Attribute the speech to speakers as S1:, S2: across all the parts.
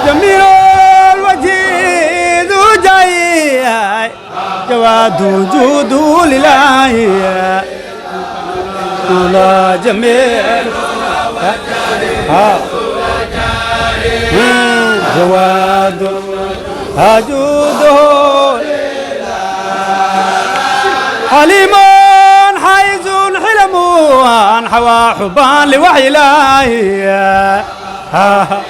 S1: جميل الوجه ذو جاي جواد جود لله مولا جميل ها جواد جوده حليم حيز حلم حوى حبا لوحي الله ها.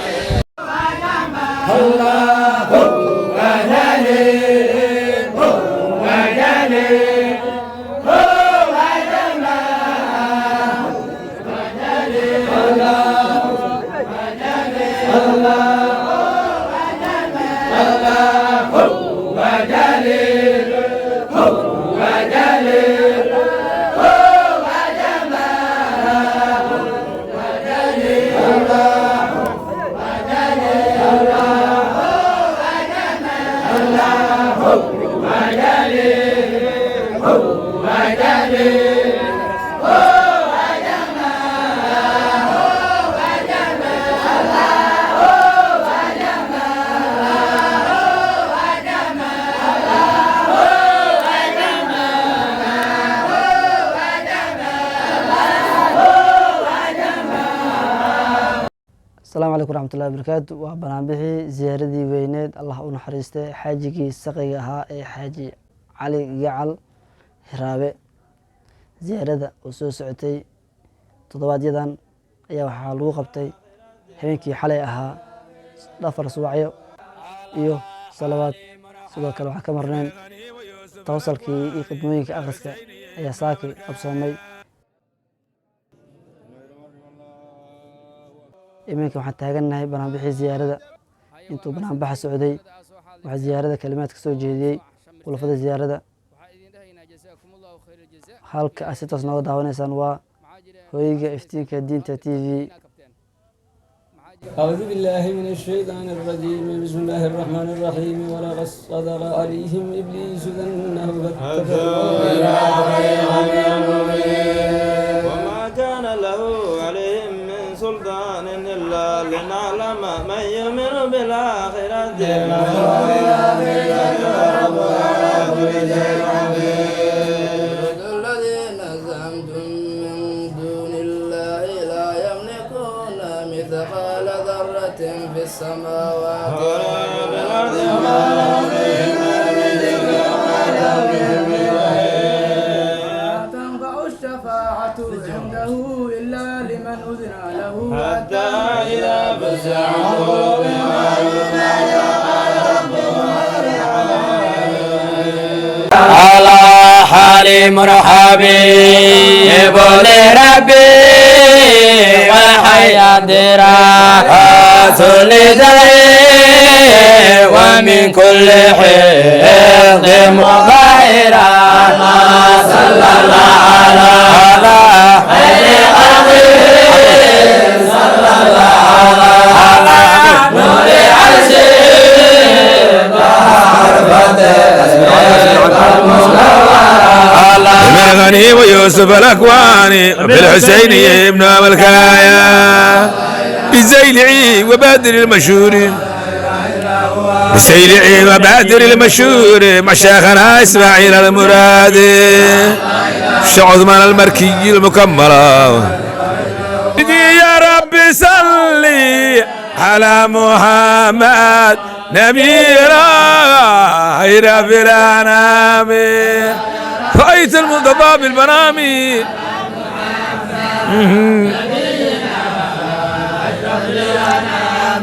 S2: Asalaamu calaykum waraxmatullahi wabarakaatu. Waa banaanbixii ziyaaradii weyneed, Allah u naxariistay, xaajigii saqiga ahaa ee Xaaji Cali Gacal Hiraabe. Ziyaarada oo soo socotay toddobaadyadan ayaa waxaa lagu qabtay habeenkii xalay ahaa dhafar suwacyo iyo salawaad. Sidoo kale waxaa ka marneen tawasalkii iyo khidmooyinka akhriska ayaa saaki qabsoomay. Iminka waxaan taagannahay banaanbixii ziyaarada. Intuu banaanbaxa socday, waxaa ziyaarada kalimaad ka soo jeediyey khulafada ziyaarada. Halka aad si toos nooga daawanaysaan waa Hoyga Iftiinka Diinta TV.
S3: أعوذ بالله من الشيطان الرجيم. بسم الله الرحمن الرحيم. ولقد صدق عليهم إبليس ظنه فاتبعوه.
S4: وما كان له عليهم من سلطان إلا لنعلم من يؤمن بالآخرة.
S3: الذين زعمتم من دون الله لا يملكون مثقال ذرة في السماوات
S4: ولا في الأرض وما لهم
S3: لا تنفع الشفاعة عنده إلا لمن أذن له.
S4: حتى إذا فزع عن قلوبهم.
S5: على حالي مرحبي لربي والحياة دراسة لدي ومن كل حفظ مظاهرا. صلى الله على خير خلقه، صلى الله على نور عرشه.
S6: من غني ويوسف الأكواني بالحسيني ابن ملكايا بزيلعي وبادر المشهور، بسيلعي وبادر المشهور مع شيخنا إسماعيل المرادي الشيخ عثمان المركي المكمل. يا رب صلي على محمد نبينا خير في الأنام. رأيت المصطفى بالمنام.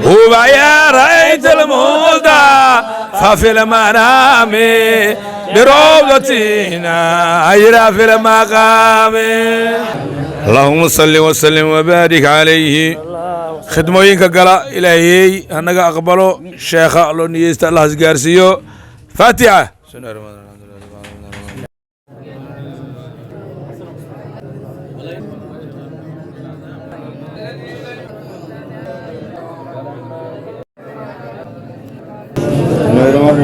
S6: ويا رأيت المصطفى في المنام بروضتنا خير في المقام. اللهم صل وسلم وبارك عليه. Khidmooyinka gala Ilaahiyey hanaga aqbalo. Sheekha loo niyeysta Allah isgaarsiiyo. Faatixa.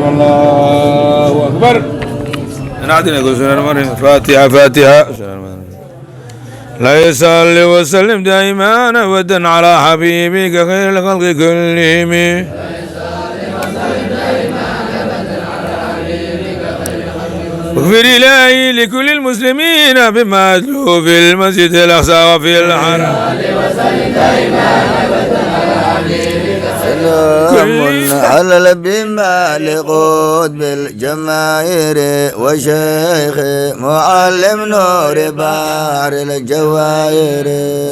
S6: الله أكبر. فاتحة فاتحة. لا يصلي وسلم دائما أبدا على حبيبك خير الخلق كلهم. اغفر إلهي لكل المسلمين بما أتلوا في المسجد الأقصى وفي الحرم.
S7: سلام على البما لقطب الجماهير وشيخ معلم نور بار الجواهر.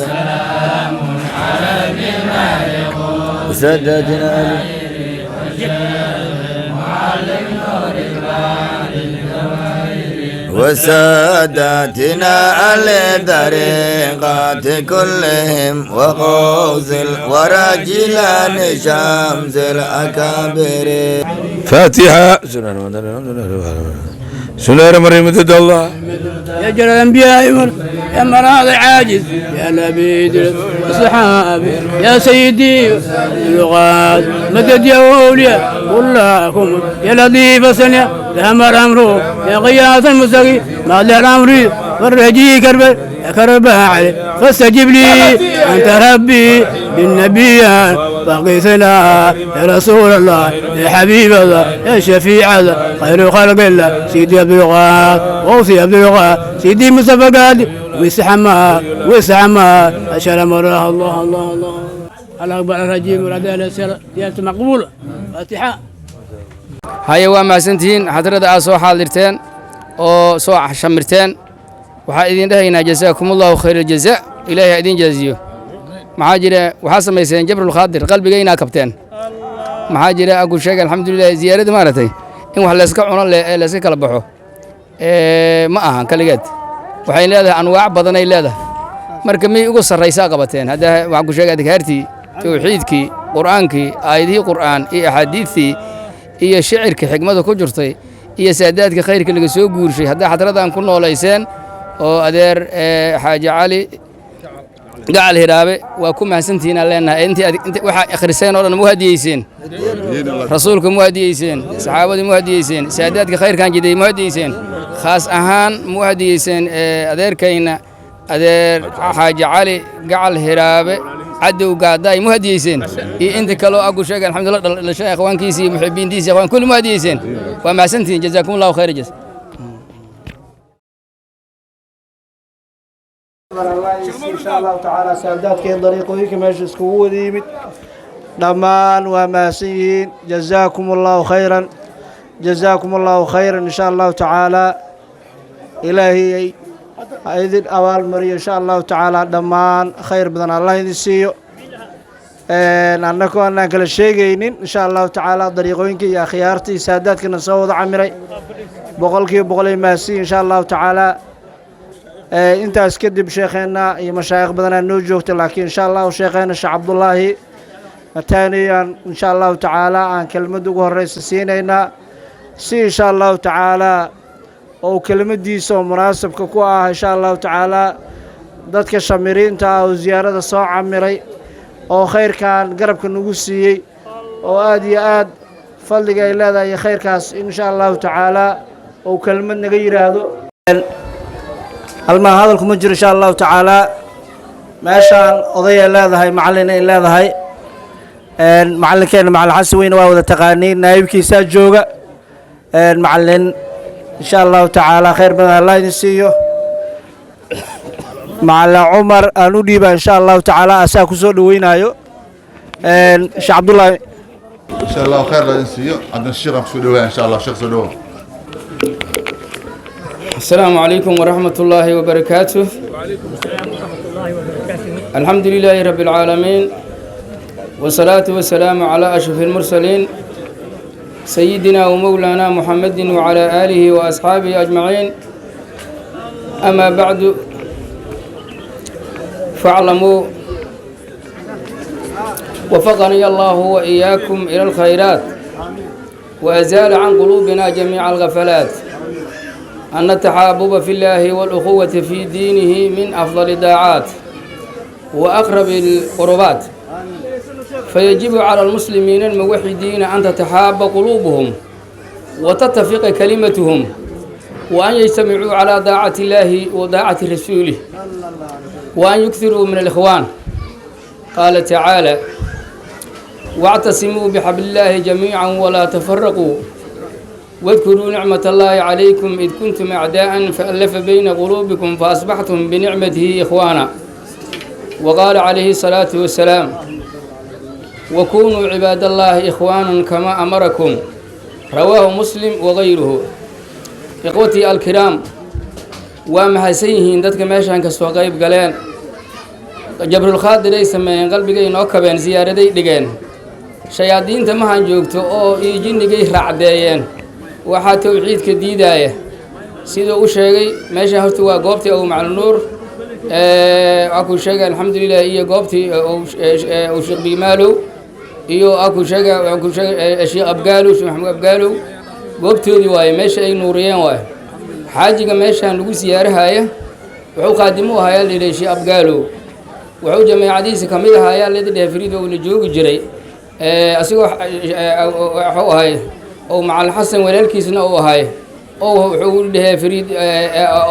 S4: سلام على البما لقطب
S7: سددنا
S4: معلم نور بار الجواهر
S7: وساداتنا على طريقات كلهم وغوث الورجلان شمس الأكابر.
S6: فاتحة. سنة مريم الله.
S3: يا جل الأنبياء يا مراض العاجز يا لبيد الصحابي يا سيدي اللغات مدد يا أولياء كلكم يا لطيف سنة يا أمره يا غياث المسقي ما له الأمر فرجي كرب كرب علي فاستجب لي أنت ربي بالنبي فقيسنا يا رسول الله يا حبيب الله يا شفيع الله خير خلق الله سيدي عبد الغاف غوثي عبد الغاف سيدي مصطفى قادر وسحما وسحما أشهد مرة الله الله الله الله أكبر الرجيم والعدالة سياسة مقبولة فاتحة.
S8: Haye, waa mahadsantihiin xadrada aad soo xaadirteen oo soo shamirteen. Waxaa idin dhahaynaa jasaakumullahu khayr aljazaa, Ilaahay ha idin jaaziyo. Maxaa jira, waxaa samayseen jabrulkhaadir, qalbigaynaa kabteen. Maxaa jira, aku sheega alxamdulilah ziyaaradda maaragtay in wax layska cuno leh ee layska kala baxo ma ahan kaligeed. Waxay leedahay anwaac badanay leedahay. Marka miyay ugu sarraysaa qabateen hadda waxaan ku sheegay adkaartii, tawxiidkii, qur'aankii, aayadihii qur'aan iyo axaadiidtii iyo shicirka xigmada ku jirtay iyo saadaadka khayrka laga soo guurshay. Haddaa xadradan ku noolayseen oo adeer Xaaji Cali Gacal Hiraabe, waa ku mahadsantihiin aan leenahay. Intii waxaa akhriseen oo dhan mu hadiyeyseen rasuulka, mu hadiyeyseen saxaabadii, mu hadiyeyseen saadaadka khayrkan jiday, mu hadiyeyseen khaas ahaan, mu hadiyeyseen adeerkayna adeer Xaaji Cali Gacal Hiraabe cadow gaadaay, mu hadiyeyseen iyo inta kaloo agu sheegay alxamdulillah dhalashay ikhwaankiisa iyo muxibiintiisa, ikhwaan kulli mu hadiyeyseen. Waa mahadsantihiin, jazaakum Allahu khayra jaz.
S9: Insha Allahu tacaala saadaadka dariiqooyinka meesha iskugu wada yimid dhammaan waa mahadsan yihiin. Jazaakum Allahu khayran, jazaakum Allahu khayran. Insha Allahu tacaala Ilaahay ha idin abaalmariyo. Insha Allahu tacaala dhammaan khayr badan Allah idin siiyo. Annagoo annaan kala sheegaynin, insha Allahu tacaala dariiqooyinka iyo akhyaarta iyo saadaadkana soo wada camiray 100% ay mahadsan, insha Allahu tacaala. Intaas kadib sheekheenna iyo mashaayikh badanaa noo joogta, laakiin insha Allahu sheekheena Sheekh Cabdullaahi Mataaniyaan insha Allahu tacaala aan kelmadda ugu horeysa siinaynaa, si insha Allahu tacaala oo kelmaddiisa oo munaasabka ku ah insha Allahu tacaala dadka shamiriinta ah oo ziyaarada soo camiray oo khayrkan garabka nagu siiyey oo aad iyo aad fadliga ay leedahay iyo khayrkaas insha Allahu tacaala oo kelmad naga yidhaahdo. Halmaa hadalku ma jiro insha Allahu tacaala. Meeshaan odayay leedahay, macallin ay leedahay, macallinkeenna Macallin Xasan Weyne waa wada taqaaniin, naayibkiisaa jooga. Macallin, insha Allahu tacaala khayr badan Allah idin siiyo. Macallin Cumar aan u dhiiba insha Allahu tacaala, asaa ku soo dhaweynaayo Sheekh Cabdullaahi.
S10: إن شاء الله خير لا نسيو عندنا الشيخ سو إن شاء الله الشيخ سو.
S8: السلام عليكم ورحمة الله وبركاته. الحمد لله رب العالمين، والصلاة والسلام على أشرف المرسلين سيدنا ومولانا محمد وعلى آله وأصحابه أجمعين. أما بعد، فاعلموا وفقني الله وإياكم إلى الخيرات وأزال عن قلوبنا جميع الغفلات أن التحابب في الله والأخوة في دينه من أفضل الداعات وأقرب القربات، فيجب على المسلمين الموحدين أن تتحاب قلوبهم وتتفق كلمتهم وأن يجتمعوا على طاعة الله وطاعة رسوله. Wa an yukthiruu min alikhwaan. Qaala tacaala: واعتصموا بحبل الله جميعا ولا تفرقوا واذكروا نعمة الله عليكم إذ كنتم أعداء فألف بين قلوبكم فأصبحتم بنعمته إخوانا. وقال عليه الصلاة والسلام: وكونوا عباد الله إخوانا كما أمركم. رواه مسلم وغيره. إخوتي الكرام، ومحسيهين dadka meeshaan kasoo qayb galeen, jabrulkhaadir ay sameeyeen, qalbigay noo kabeen, siyaaraday dhigeen, shayaadiinta mahan joogto oo iyo jinnigay raacdeeyeen. Waxaa towxiidka diidaaya siduu u sheegay meeshaan horta waa goobtii Abu Macalinuur, waxaa kuu sheegay, alxamdulilah, iyo goobtii uu Sheekh Biimaalow iyo aa kuu sheega, waxaa kuu sheegay Sheekh Abgaalow, Sheekh Maxamuud Abgaalow goobtoodii waaye, meesha ay nuuriyeen waaye. Xaajiga meeshaan lagu siyaarahaya wuxuu qaadimo u ahayaa la yidhaha Sheekh Abgaalow, wuxuu jameecadiisa ka mid ahayaa ladi dhehe Fariid oo la joogi jiray, asigoo wuxuu ahay oo Macalin Xasan walaalkiisna uu ahay, oo wuxuu dhehee Fariid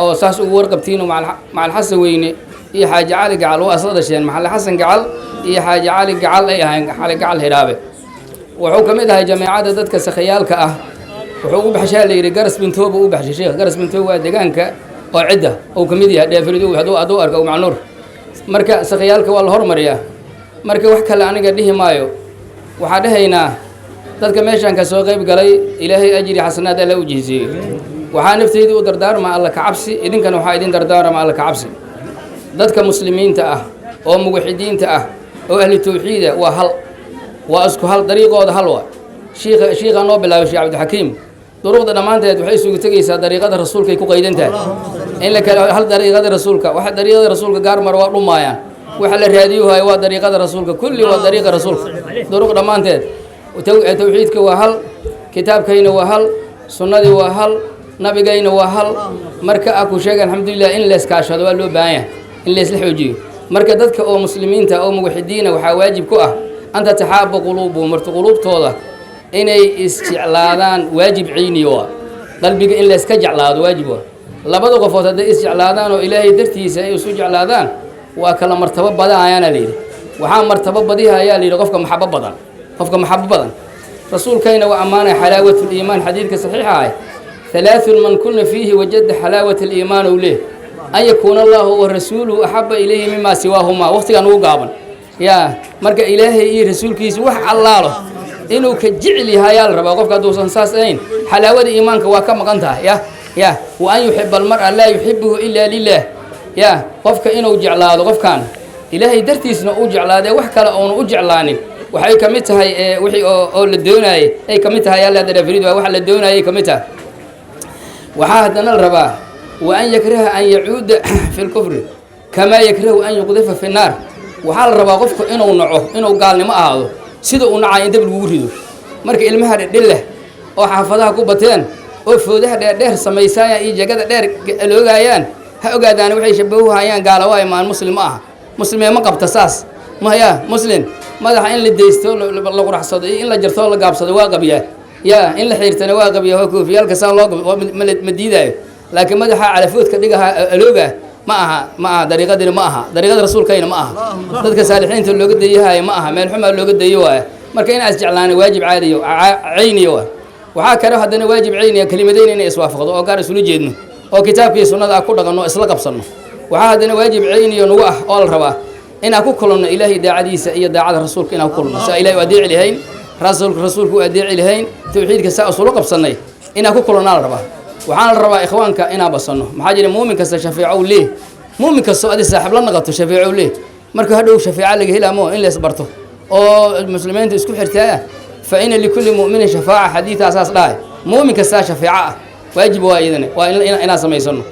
S8: oo saas ugu warqabtiin. Macalin Xasan weyne iyo Xaaji Cali Gacal waa isla dhasheen. Macalin Xasan Gacal iyo Xaaji Cali Gacal ay ahayn, Cali Gacal Hidhaabe wuxuu ka mid ahay jameecada dadka sakhiyaalka ah. Wuxuu u baxshaa la yidhi Garas Bintooba u baxshay sheekh. Garas Bintoob waa deegaanka oo cidda uu ka mid yahay dheefridu hadduu arko Macnuur. Marka sakhiyaalka waa la hormariyaa. Marka wax kale aniga dhihi maayo, waxaa dhahaynaa dadka meeshaan ka soo qayb galay Ilaahay ajri xasanaad Alla u jihsiiyo. Waxaa nafteyda u dardaarma Alla ka cabsi, idinkana waxaa idin dardaarma Alla ka cabsi. Dadka muslimiinta ah oo muwaxidiinta ah oo ahlu tawxiida waa hal, waa isku hal, dariiqooda hal waa. Shiikha noo bilaabay, Sheekh Cabdixakiim, duruqda dhammaanteed waxay isugu tegaysaa dariiqada rasuulkay ku qaydan tahay in la kale hal dariiqada rasuulka. Waxa dariiqada rasuulka gaar mar waa dhumaayaan. Waxa la raadiyo waa dariiqada rasuulka, kulli waa dariiqa rasuulka. Duruq dhammaanteed tawxiidka waa hal, kitaabkayna waa hal, sunnadii waa hal, nabigayna waa hal. Marka a ku sheega, alxamdulilah, in layskaashado waa loo baahan yahay, in laysla xoojiyo. Marka dadka oo muslimiinta oo muwaxidiina waxaa waajib ku ah an tataxaaba quluubuhum, marta quluubtooda inay isjeclaadaan waajib cayniyo waa. Qalbiga in layska jeclaado waajib waa. Labada qofood hadday isjeclaadaan oo Ilaahay dartiisa ay isu jeclaadaan, waa kala martabo badanayaana la yidhi. Waxaa martabo badihayaa la yidhi qofka maxabo badan, qofka maxabo badan. Rasuulkayna waa ammaanay xalaawat liimaan, xadiidka saxiixa ah: ثلاث من كن فيه وجد حلاوة الإيمان له، أن يكون الله ورسوله أحب إليه مما سواهما. وقتigan ugu gaaban ya marka Ilaahay iyo rasuulkiisa wax allaalo inuu ka jecel yahay ayaa la rabaa. Qofka hadduusan saas ahayn, xalaawada iimaanka waa ka maqan tahay. Ya wa an yuxiba almar'a laa yuxibuhu ila lilah. Ya qofka inuu jeclaado qofkan Ilaahay dartiisna uu jeclaadee, wax kale oonu u jeclaanin, waxay ka mid tahay wixii oo la doonayay ay ka mid tahay. Alla darafrid waa waxa la doonayay ka mid tahay. Waxaa haddana la rabaa wa an yakraha an yacuuda fi lkufri kamaa yakrahu an yuqdafa fi nnaar. Waxaa la rabaa qofku inuu naco inuu gaalnimo ahaado sida uu nacay in dab lagugu rido. Marka ilmaha dhedhil leh oo xaafadaha ku bateen oo foodaha dheerdheer samaysayaan iyo jagada dheer aloogayaan, ha ogaadaan waxay shabahuhayaan gaala waayo, maan muslim ma aha. Muslimee ma qabta saas maya. Muslim madaxa in la deysto, la quraxsado, iyo in la jarto, la gaabsado waa qabiyaa, ya in la xiirtana waa qabiyaa, waa koofiyaalka saa loo ma diidaayo, laakiin madaxa calafoodka dhigaha alooga ma aha, ma aha dariiqadina, ma aha dariiqada rasuulkayna, ma aha dadka saalixiinta looga dayahayo, ma aha meel xumaa looga dayo waaya. Marka in aas jeclaana waajib caadiyo cayniyo waa. Waxaa kale haddana waajib cayniya kelimadayna inay iswaafaqdo oo gaar isula jeedno oo kitaabkii sunnada ah ku dhaqanno o isla qabsanno. Waxaa haddana waajib cayniyo nagu ah oo la rabaa inaan ku kulanno Ilaahay daacadiisa iyo daacada rasuulka, inaan ku kulanno saa Ilahay u adeeci lahayn, rasuulka u adeeci lahayn, tawxiidka saa isula qabsannay inaan ku kulannaa la rabaa. Waxaana la rabaa ikhwaanka inaan basanno. Maxaa jira? Muumin kasta shafeeco leeh. Muumin kastoo adi saaxiib la naqato shafeeco leeh. Marka hadhow shafeeca laga helamo in la isbarto oo muslimiinta isku xirtaa. Fa ina likulli mu'minin shafaaca, xadiidaasaas dhahay. Muumin kastaa shafeeco ah waajib waa iyadana waa inaan samaysano.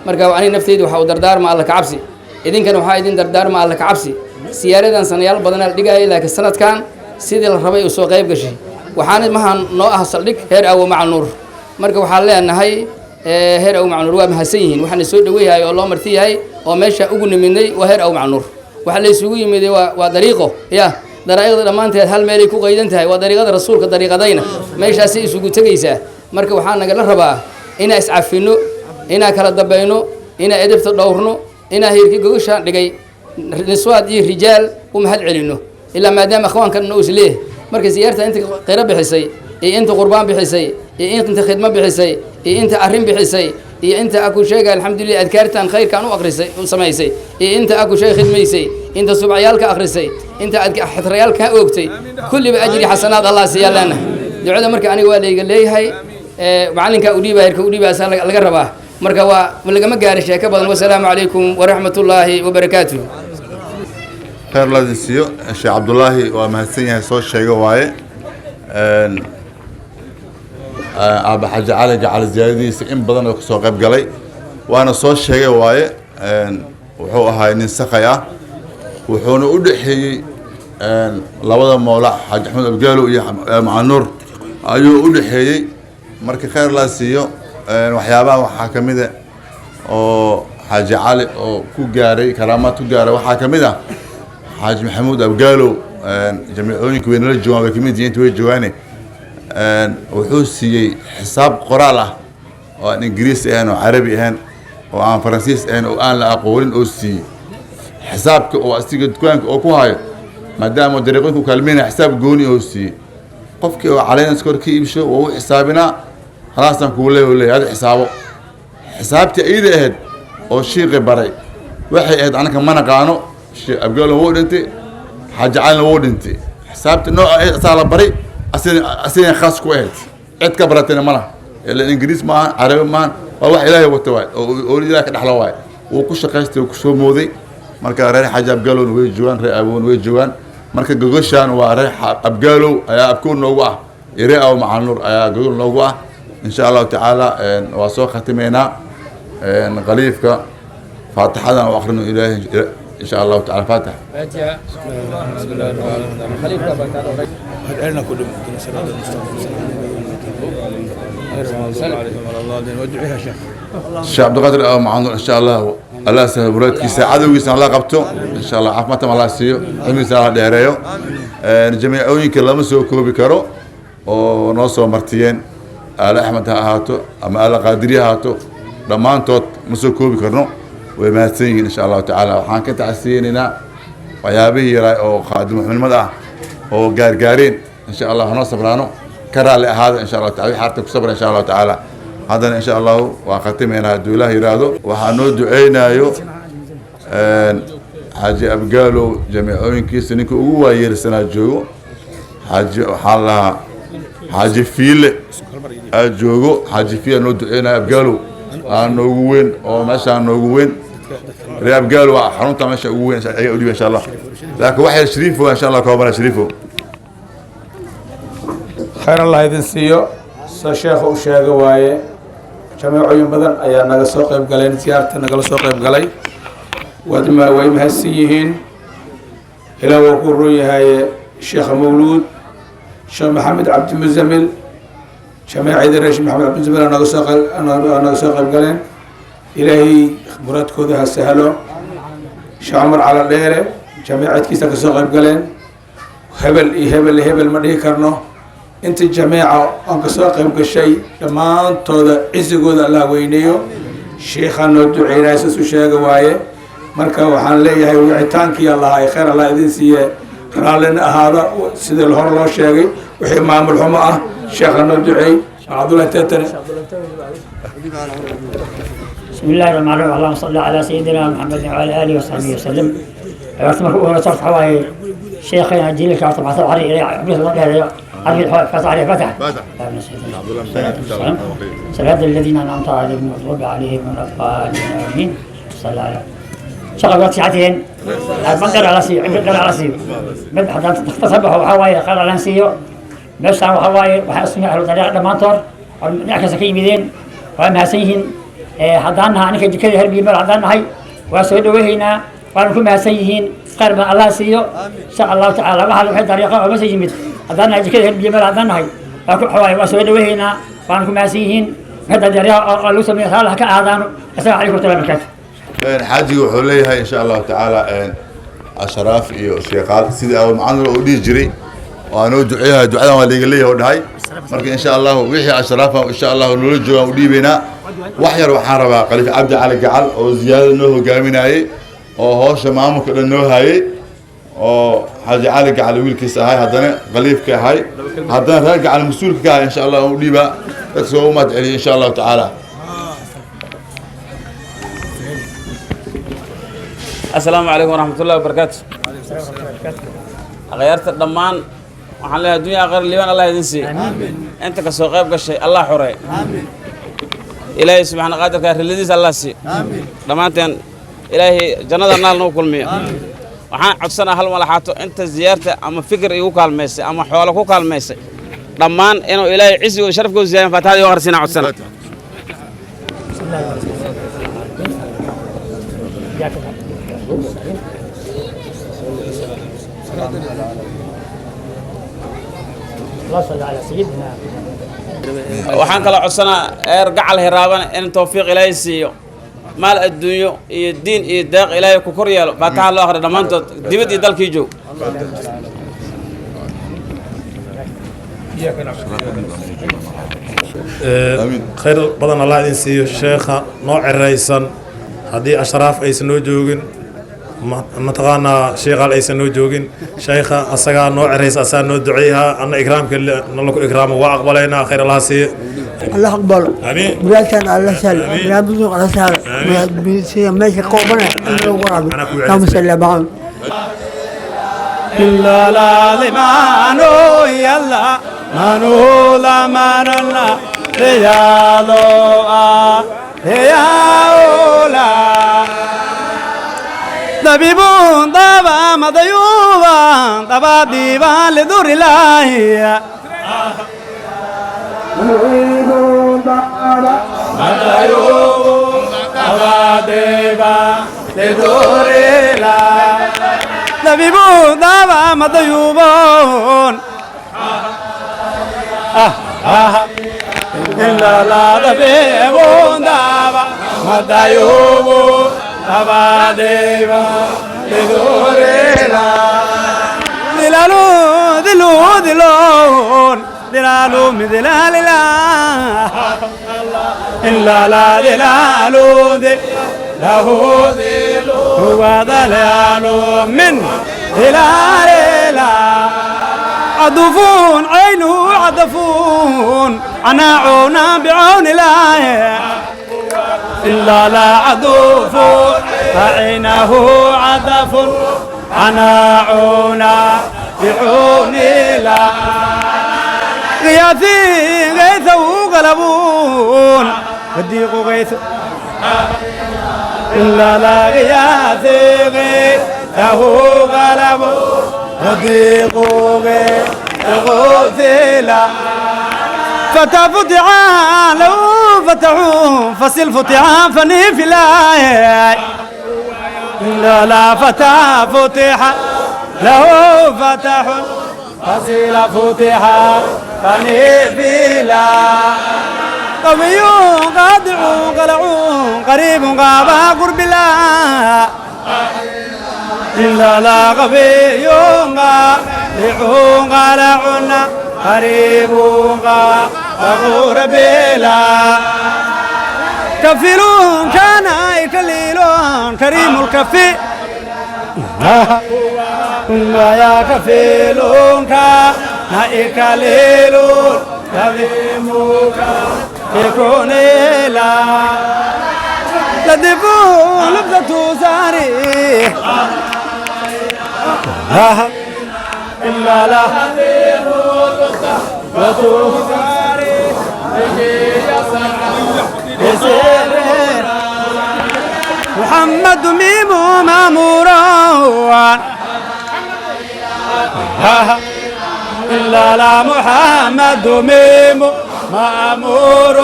S8: Marka aniga nafteyda waxaa u dardaarma Alla ka cabsi, idinkana waxaa idin dardaarma Alla ka cabsi. Siyaaradan sanayaal badanaa la dhigayay, laakiin sanadkan sidii la rabay uu soo qayb gashay. Waxaana maha noo ah saldhig heer Awo Macal Nuur. Marka waxaan leenahay heer Awo Macal Nuur waa mahadsan yihiin. Waxaana soo dhoweyahay oo loo marti yahay oo meesha ugu nimidnay waa heer Awo Macal Nuur. Waxa la isugu yimiday waa dariiqo, ya dariiqada dhammaanteed hal meelay ku qaydan tahay, waa dariiqada rasuulka. Dariiqadayna meeshaasay isugu tegaysaa. Marka waxaa nagala rabaa inaan iscafino, inaan kala dambayno, inaan edebta dhowrno, inaan heerkii gogashaan dhigay. Niswaad iyo rijaal u mahad celino, ilaa maadaama akhwaankan noo is leeyahay. Marka siyaarta inta qiro bixisay iyo inta qurbaan bixisay iyo inta khidmo bixisay iyo inta arrin bixisay iyo inta aku sheega, alxamdulilah, adkaartan khayrkan u akhrisay, u samaysay, iyo inta aku sheeg khidmaysay, inta subcayaalka akhrisay, inta xatrayaalka oogtay, kulliba ajri xasanaad Allah siiyaa leena. Ducada marka aniga waa layga leeyahay, macalinka udhiiba, herka udhiiba asaa laga rabaa. Marka waa lagama gaari sheeko badan. Wasalaamu calaykum waraxmat ullaahi wabarakaatuh.
S10: Khayr la idin siiyo. Sheekh Cabdullaahi waa mahadsan yahay, soo sheega waaye. Aaba Xaaji Cali Gacal ziyaaradiisa in badan oo kasoo qayb galay, waana soo sheegay waaye. Wuxuu ahaa nin sakay ah, wuxuuna u dhexeeyey labada mowlac, Xaaji Axmed Abgaalo iyo Macanuur ayuu u dhexeeyey. Marka khayr laa siiyo. Waxyaabaha waxaa ka mid a oo Xaaji Cali oo ku gaaray karaamaad ku gaaray, waxaa ka mid ah Xaaji Maxamuud Abgaalow, jamiicooyinka way nala joogaan, way kamid yihiin, inta way joogaane. Wuxuu siiyey xisaab qoraal ah oo aan Ingiriis ahayn oo Carabi ahayn oo aan Faransiis ahayn oo aan la aqoonin, oo siiyey xisaabka oo asiga dukaanka oo ku hayo, maadaama dariiqooyinka u kaalmeynaya, xisaab gooni oo siiyey. Qofkii oo caleynaysa kor ka iibsho waa u xisaabinaa, halaasaan kugu leeya, leeyahay hada xisaabo. Xisaabtii iyada ahayd oo shiiqi baray waxay ahayd, anaka ma naqaano. Sheekh Abgaalo wuu dhintay, Xaaji Calina wuu dhintay. Xisaabtii nooca ahayd asaa la baray, asigana khaas ku ahayd, cid ka baratayna ma laha, ila Ingiriis maahan, Carabi maahan, waa wax Ilaahay wata waay oo Ilaahay ka dhexla waay. Wuu ku shaqaystay, wuu kusoo mooday. Marka reer Xaaji Abgaalowna way joogaan, reer Aboon way joogaan. Marka gogoshaan waa reer Abgaalow ayaa abkoor noogu ah iyo reer Awo Macanuur ayaa gogol noogu ah. Insha Allahu tacaala waa soo khatimeynaa. Khaliifka faatixadan u akhrino Ilaahay, insha Allahu taala, faatix.
S6: هدعنا كل مهدنا صراط المستقيم غير المغضوب عليهم ولا الضالين. وادعيها شيخ.
S10: Sheekh Cabdiqaadir Awo Macanuur, insha Allah Allah sahlo muraadkiisa, cadowgiisana Allah qabto, insha Allah caafimaadka Allah siiyo, cilmigiisa Allah dheereeyo. Jamiicooyinka lama soo koobi karo oo noo soo martiyeen, Aale Axmed ha ahaato ama Aale Qaadiri ha ahaato, dhammaantood ma soo koobi karno, way mahadsan yihiin. Insha Allahu tacaala waxaan ka tacsiyeynaynaa waxyaabihii yaraa oo qaadimuxnimada ah oo gaargaareen. Insha Allah hanoo sabraano, ka raalli ahaada, insha Allahu taala, wixii harta ku sabra, insha Allahu tacaala. Haddana insha Allahu waan khatimaynaa hadduu Ilaah yidhaahdo. Waxaa noo duceynayo Xaaji Abgaalow jamiicooyinkiisa ninka ugu waayeelsanaa joogo, Xaaji waxaa la lahaa Xaaji Fiile aa joogo. Xaaji Fiile noo duceynayo, Abgaalow aa noogu weyn oo meeshaa noogu weyn, reer Abgaalow waa xarunta meesha ugu weyn ayaga udhiba, insha Allah. Laakiin waxay Shariifo, insha Allah, koobana Shariifo.
S6: Khayr Allah idin siiyo. Sida sheekha u sheega waaye, jameecooyin badan ayaa naga soo qayb galeen, siyaarta nagala soo qayb galay. Waad ma way mahadsan yihiin. Ilaah waa ku run yahay. Sheekha Mawluud, Sheekh Maxamed Cabdimusamil, jameecadii reer Sheekh Maxamed Cabdimusamil aa naga soo qayb naga soo qayb galeen. Ilaahay muraadkooda ha sahlo. Sheekh Cumar Cala Dheere jameecadkiisa ka soo qayb galeen. Hebel iyo hebel iyo hebel ma dhihi karno. Inta jameeca aan kasoo qayb gashay dhammaantooda cisigooda Allah weyneeyo. Sheikhaa noo duceynaya, saas u sheega waaye. Marka waxaan leeyahay wicitaankii Allah ay khayr Allah idin siiye, raallina ahaada. Sidii hore loo sheegay, wixii maamul xumo ah, sheekha noo duceey, Cabdullahi Teetane.
S11: بسم الله الرحمن الرحيم، اللهم صل على سيدنا محمد وعلى اله وصحبه وسلم. Horta marka ugu horeysa, horta waxaa waaye sheekhayna jiilka, horta maxaa cali ilay cabdi la dheereeyo, عبد فتح عليه فتح صراط الذين انعمت عليهم المغضوب عليهم ولا الضالين، امين. صلى الله عليه شغل وقت ساعتين ما قدر على سي قدر على سي mid haddaan tasabbaxo, waxaa waaye khayr allan siiyo. Meeshaan waxaa waaye waxaa ismi ahlu dariiqa dhammaantood oo dhinac kasta ka yimideen, waa mahadsan yihiin. Haddaan nahay aninka jikadii herbiyi meel haddaan nahay, waa soo dhawehaynaa, waana ku mahadsan yihiin. Khayr badan Allah siiyo, insha Allahu tacaala. Waxaa waxay dariiqa oo masa yimid, haddaan nahay jikada herbiyi meel haddaan nahay, waa ku waaye waa soo dhawehaynaa, waana ku mahadsan yihiin. Waxay dariiqa oo lagu sameeyo saalax ka aadaano. Assalaamu calaykum warahmatullahi wabarakaatu.
S10: Xaajiga wuxuu leeyahay, insha Allahu tacaala, ashraaf iyo sheekaal sidii Abu Macanur uu dhihi jiray waa noo duceeyahay, ducadan waa liiga leeyahay oo dhahay. Marka insha Allahu wixii ashraafa insha Allahu noola joogaan u dhiibaynaa. Wax yar waxaan rabaa Khaliif Cabdi Cali Gacal oo ziyaadada noo hogaaminayay. Oo howsha maamulka dhan noo hayay, oo Xaaji Cali Gacali wiilkiisa ahay, haddana khaliifka ahay, haddana reer Gacali mas-uulka ka ahay. Insha Allah u dhiibaa dadka soo u mahad celiya, insha Allahu tacaala.
S4: Asalaamu calaykum waraxmatullahi wabarakaatu. Akhyaarta dhammaan waxaan leeyahay, addunya aakhira liibaan Allah idin siiyo. Inta ka soo qayb gashay Allah xurey, Ilaahay subxaana qaadirka riladiisa Allah siiyo. Dhammaanteen Ilaahay jannada naal nagu kulmiyo. Waxaan codsanaa hal malaxaato inta ziyaarta ama fikir igu kaalmaysay ama xoolo ku kaalmaysay dhammaan inuu Ilaahay cisigo sharafkooda ziyaayan. Faatixada igu akhrisinaa codsana.
S11: اللهم صل على سيدنا.
S4: Waxaan kaloo codsanaa eer Gacal Hiraabana in tawfiiq Ilaahay siiyo, maal adduunyo iyo diin iyo deeq Ilaahay ku kor yeelo. Faataxa loo akhriyo dhammaantood, dibad iyo dalkii joog.
S12: Khayr badan Allah idin siiyo. Sheekha noo ceraysan, haddii ashraaf aysan noo joogin, mataqaanaa sheekhaal aysan noo joogin, sheekha asagaa noo ceraysa, asagaa noo duceeyaha. Anna ikraamka nalaku ikraamo waa aqbalaynaa. Khayr Allah siiyo.
S13: Allah aqbalo.
S12: Amiin.
S13: Muraadkan Allah sahlo. Muraadkan Allah sahlo. Muraadkiisa meesha qoobana in lagu waraabiyo. Allahumma salli ala Muhammad.
S1: لا لا لمانو يلا مانو لا ماننا ريالو يا أولا طبيب طبا مضيوبا طبا ديبا لدور الله. طبيب طبا مضيوبون إلا لا طبيب طبا مضيوب طبا ديبا لدور الله. ظلال ذلو ذلون ظلال من ظلال الله إلا لا ظلال له هو ظلال من ظلال الله. عدفون عينه عدفون عناعونا بعون الله إلا لا عدف فعينه عدف عناعونا بعون الله. غياثي غيث وغلبون الضيق غيث إلا لا غياثي غيثه غلب الضيق غيث غوث لا فتى فتحا لو فتحوا فصل فتحا فني في لا لا لا فتى فتح له فتح فصل فتح فني في لا قوي قادع قلع قريب غاب قرب لا إلا لا قوي قادع قلع قريب غاب قرب لا كفيل كان كليل كريم الكفي يا كفيل كان كليل كريم يكون لا لدفو لبسة ساري إلا لا لبسة ساري محمد ميم ماموران إلا لا محمد ميم مأمور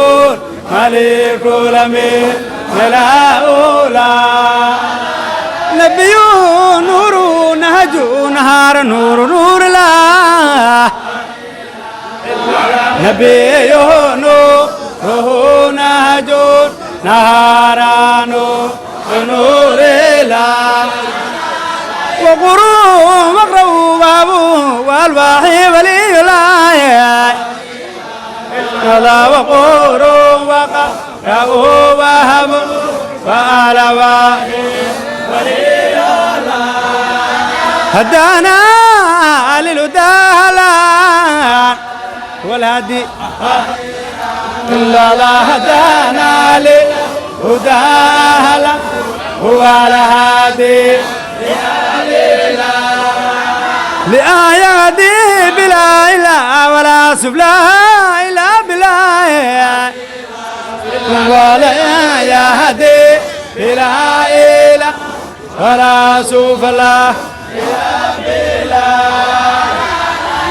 S1: ملك الأمين لا أولى نبي نور نهج نهار نور نور لا نبي نور نهج نهار نور نور لا وقروا واقرأوا بابو والواحي ولي لا لا وقروا وقرأوا وهب وعلى واحي ولي. هدانا للهدى والهدي إلا لا هدانا للهدى هو الهادي لا يهدي بلا إله ولا سبلا إلا بلا ولا يهدي بلا إله ولا سفلا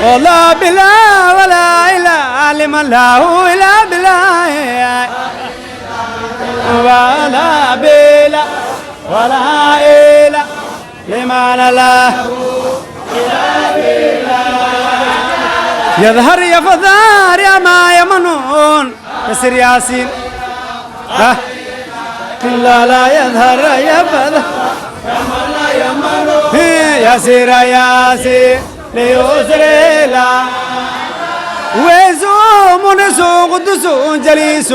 S1: ولا بلا ولا إله لمن له إلا بلا ولا بلا ولا إله لمن له يظهر يا فذار يا ما يمنون يسر ياسين لا لا يظهر يا فذار ياسر ياسين ليسر لا ويزوم نسو قدس جليس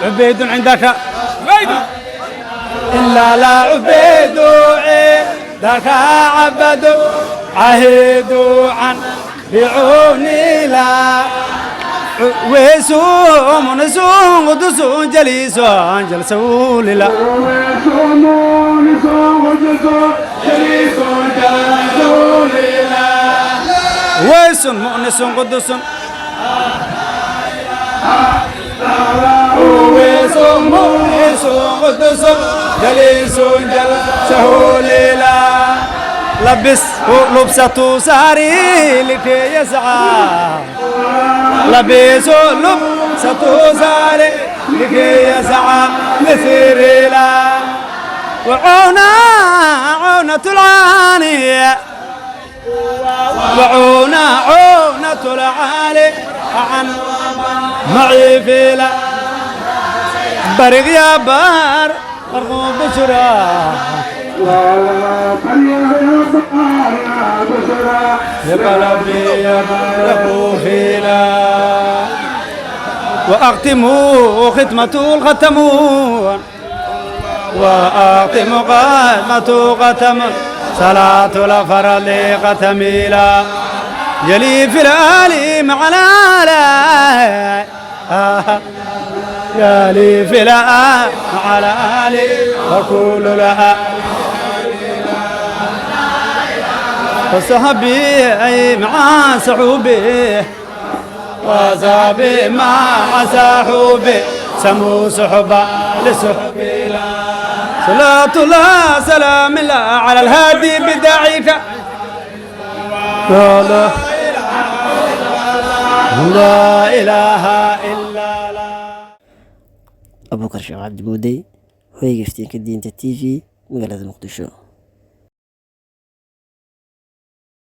S1: عبيد عندك إلا لا عبيد عندك عبد عهد عن بعوني لا ويسوم نسوم قدس جليس جلسوا لله ويسوم نسوم قدس جليس جلسوا لله ويس مؤنس قدس ويس مؤنس قدس جليس جلسه لله لبس لبسة ساري لكي يسعى لبس لبسة ساري لكي يسعى مثير لا وعونا عونة العاني وعونا عونة العالي عن معي في لا برق يا بار مرغوب بشرى يا قلبي يا فيلا وأختموا ختمة الختمون وأختم ختمة ختم صلاة الفرد ختميلا يلي في الآلي مع الآلي يلي في الآلي مع الآلي وكل لها وصحبي مع صحوبي وصحبي مع صحوبي سمو صحبة لصحبي لا صلاة الله سلام الله على الهادي بداعيك لا لا لا إله إلا الله.
S2: Abuukar Sheekh Cabdi Muudey, hoyga iftiinka diinta TV, magaalada Muqdisho.